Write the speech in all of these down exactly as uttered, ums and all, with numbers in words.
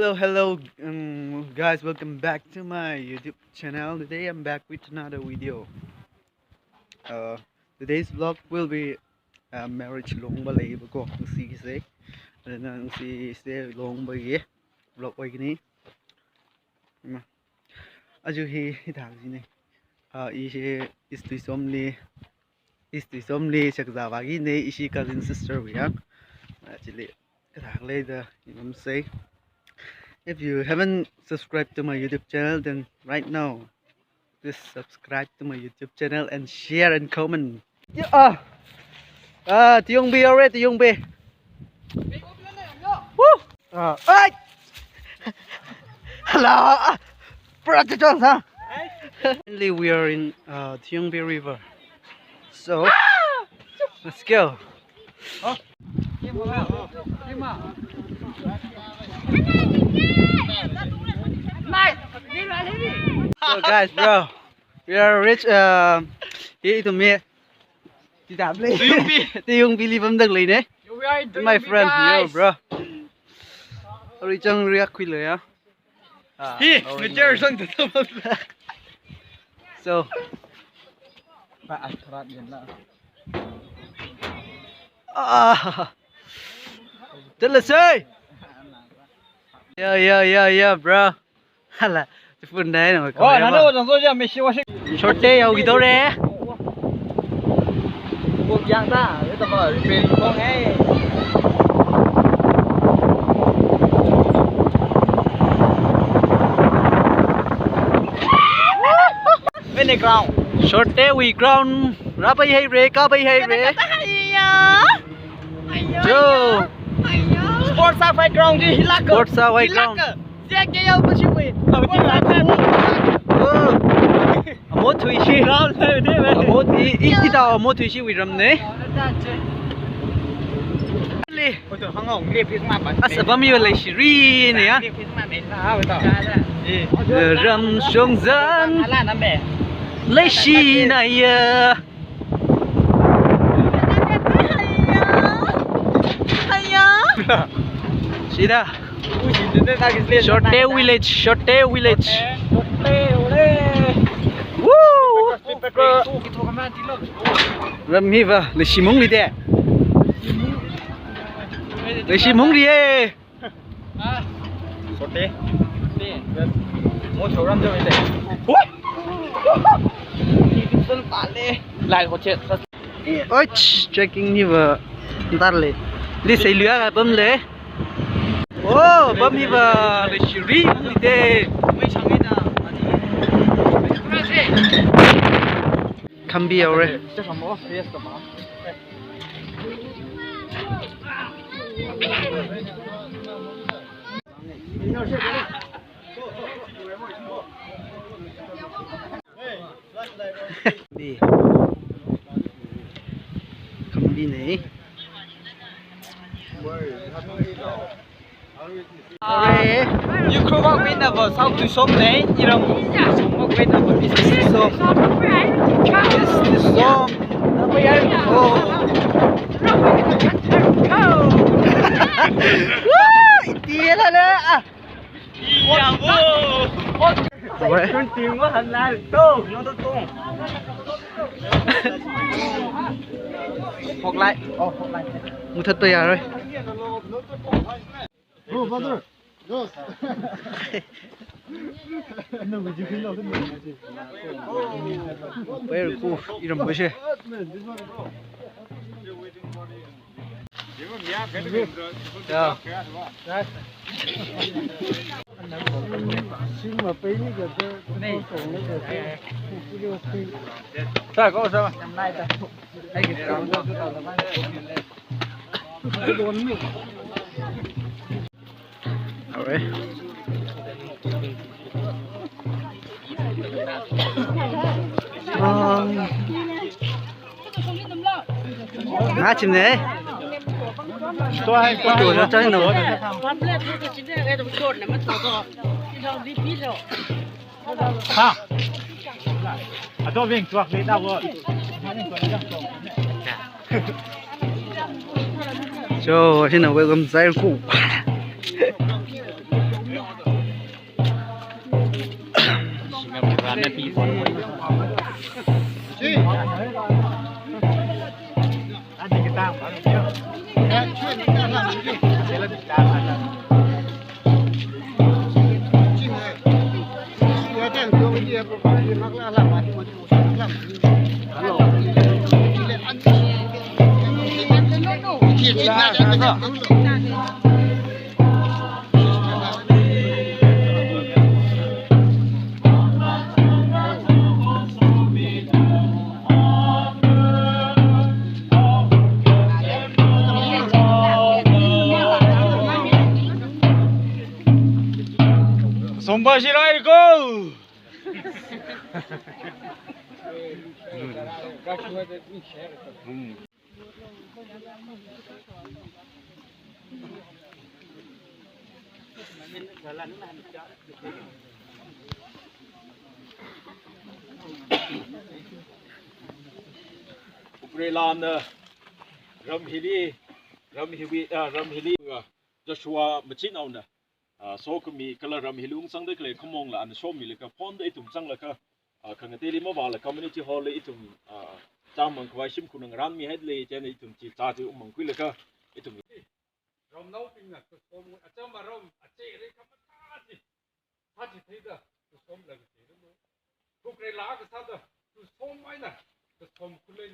So hello, um, guys, welcome back to my YouTube channel. Today I'm back with another video. Uh, today's vlog will be, uh, marriage luhongba leibako, ngasise. Ana ngasise luhongba ye vlog oikini. Ima. Aja hi hithāda jine. Uh, ishi East Tuisomli, East Tuisomli shakzā vāki ne, ishi cousin sister wui yang. Uh, chili kathak leida ingam sei. If you haven't subscribed to my YouTube channel, then right now, please subscribe to my YouTube channel and share and comment. Yeah, ah, ah, Tiyongbi already, Tiyongbi. Woo! Ah, ay! Hello! Ah, bro, to John, huh? Currently, we are in, uh, Tiyongbi River. So, let's go. So, guys, bro, we are rich. Um, here to me. Tiyongbi. Tiyongbili pamdalei ne. We are in My Tiyongbi, friend, yo, guys. Bro. Ari chang riak khuilo ya. Ah, hi, oh, ngejer no. Sang tu tu. So. Ba, ai, kharat yan la. Ah. Tell us, hey. Yeah, yeah, yeah, yeah, bro. Hala, phone dai na. Oh, nana, wajang so ja, meshi washing. Short day yaokidore. Bo yang ta, ito ba, repair kong hai. Mene ground. Short day wui ground. Rāpai haire, kāpai haire. Yo. Sports sāvai ground ji hilaka. Sports sāvai ground. Hilaka. Siya kayao pa shi wui. Oh. Amothui shi. Ground sāvai de wui. Amot i, i, i ta amothui shiwui ram ne. Le. As apam iva leishiri ne ya. Ramshongzan. Leishina ya. Shida. Shorte village, Shorte village. Woo! Ram hiva, leishimungli de. Leishimungli e. Sote. Mo choram jo mite. Oi, trekking hiva. Darle. Li seiluiya ka pamle. Oh, pam hiva. Leishiri mite. Khambi yaore. Bi. Khambi ne. Ore. Ukhrul wui nava South Tuisom ne, iram Tuisom wui nava East Tuisom. East Tuisom. Oh. Woo! Iti la la. Ah. Ore. Hoklai. Oh, hoklai. Muthatpa yaroi. Bro, brother. Yes. Where ku iram bashe. Yeah. Alright. Um, ngā chimne. Ito na chai no. Ha. Ado bing tuak le ta wo. So, hina welcome saiku. Somba shirai ko. Kuprei lana ram hili, ram hiwi, ah, ram hili, ah, Joshua machinaona, ah, sokhami kala ram hili ungzangda khalei khamongla ana shomilaga phonda ithum zanglaga, ah, khangateili mavāla community hall li ithum, ah, chāmang khavai shimkhurna ngaranmihailei, chieina ithum chi zāchi ungmangkhuilaga ithum. Ramnaobingna kasom achama ram ache rei khamathā chi, sāchitheida kasomlaga chi rei. Kuprei la kasāda kasom eina kasom khulei.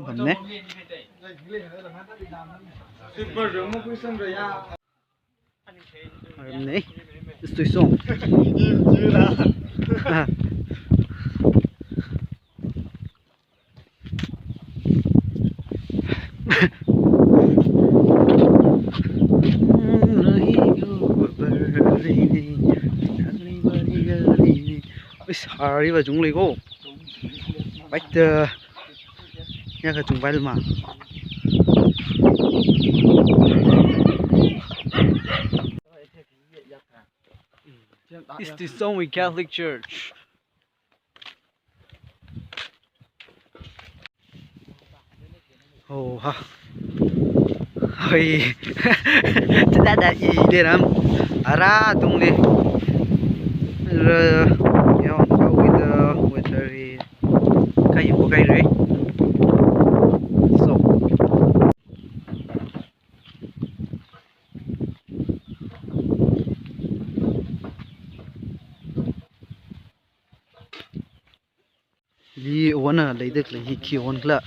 Bamne. Bamne. Is tui song. Ah. Is hari ba jung lei ko. Baita, ya ka chungbai ma. Is this only Catholic Church? Oh, ha. Hoi. Chidada i deram. Ara tungli. Ra, yo, how with the weather hi. Kai bu kai re. So. Li wana leidek le hi khi on kla.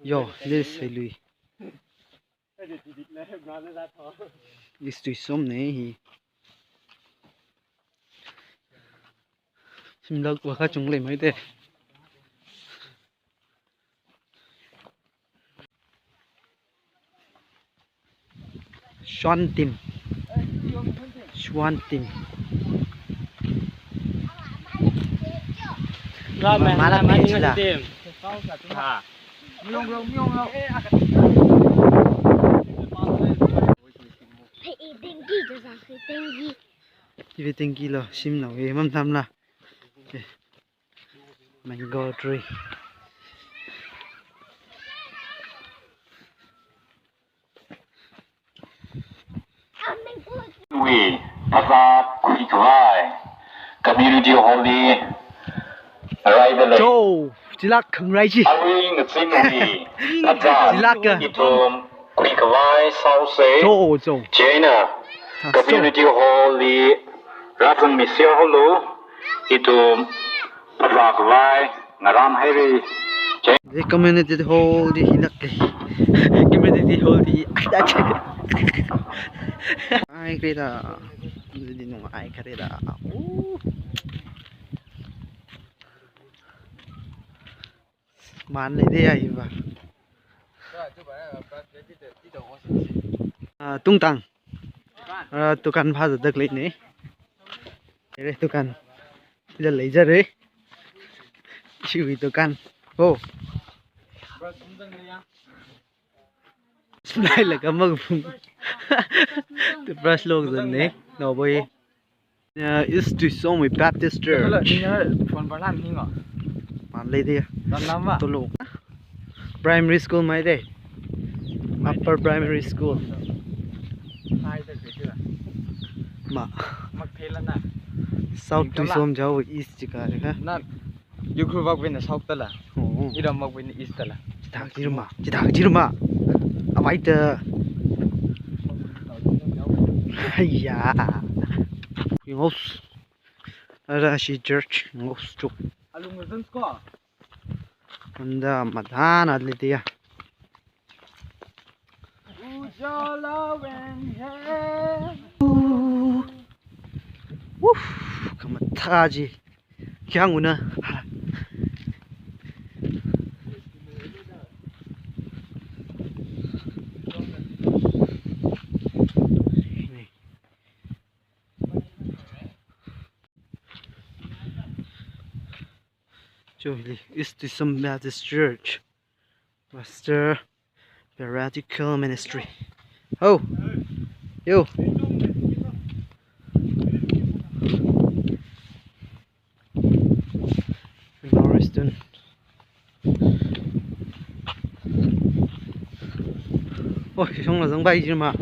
Yo, le sei lui. Is tui som ne hi. Simlak wa ka chung lei mai te. Shuantim. Shuantim. Mala mala mala pechla. Ha. Hey, dengue to sa, dengue. Ibe dengue lo, sim lo, e, mam tham la. Okay. Mango tree. Wui, phazā khuikhavai, community hall li, arai da lei. Cho, chilak khangarai chi. Arui ngazin wui, phazā, chilak ka. Ithum khuikhavai sāusei. Cho, cho. Chieina, tha, cho. Community hall li, Rāzangmi seo holo, ithum pavā khavai ngarām haira. Hi community hall di hi nak. Community hall di. Ai, kre da. Di nung ai kre da. Uh. Man lei de ai ba. Ah, tungtang. Ah, dukan phāzatda leina. Re dukan. Ila leizāra. Chiwui dukan. Oh. Smile laga magvung. Toothbrush lokzanna. No boy. Uh, East Tuisomwui Baptist Church. Phone par lam hingo. Man lei de. Lam lam ma. Tolo. Primary school mai de. Upper Primary School. Hai de kre kre. Ma. Mak thei la na. South Tuisom jau East chi ka ha. Na. Ukhrul vakbina south tala. Oh. Iram vakbina east tala. Chithak jirma, chithak jirma. Avai ta. Haiya. Ngos. Ara shi church ngos chuk. Alung ngos ko. Anda madana lidia. Ujala wen hai. Wuf, kamatha ji. Kya nguna. Chili, East Tuisom Baptist Church. Pastor, Periodical Ministry. Oh! Yo! Norriston. Oh, shongla zangpai jirma.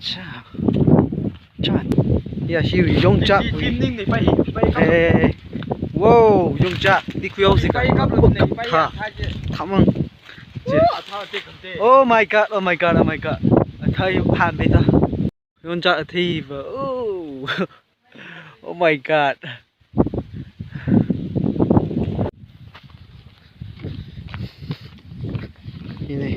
Cha. Cha. Ya, shi yongchak. Film ning ni pai, pai kap. Eh. Wow, yongchak. Di kuyau si pai kap lo ni, pai ya, tha je. Thamang. Oh, tha te kan te. Oh my God, oh my God, oh my God. Athai ham beta. Yongchak athei ba. Oh. Oh my God. Ini.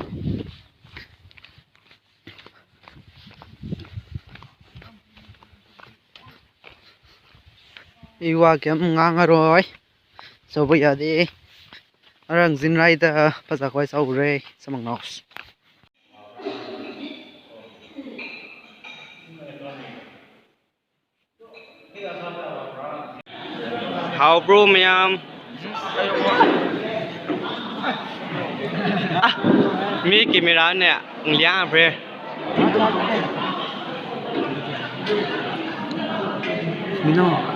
Iwa kem ngangaroi. Sobo ya de. Arang zin rai da paza kwai sau re samang nos. How bro, mayam? Ah, mi camera ne ngliang bre. Mino.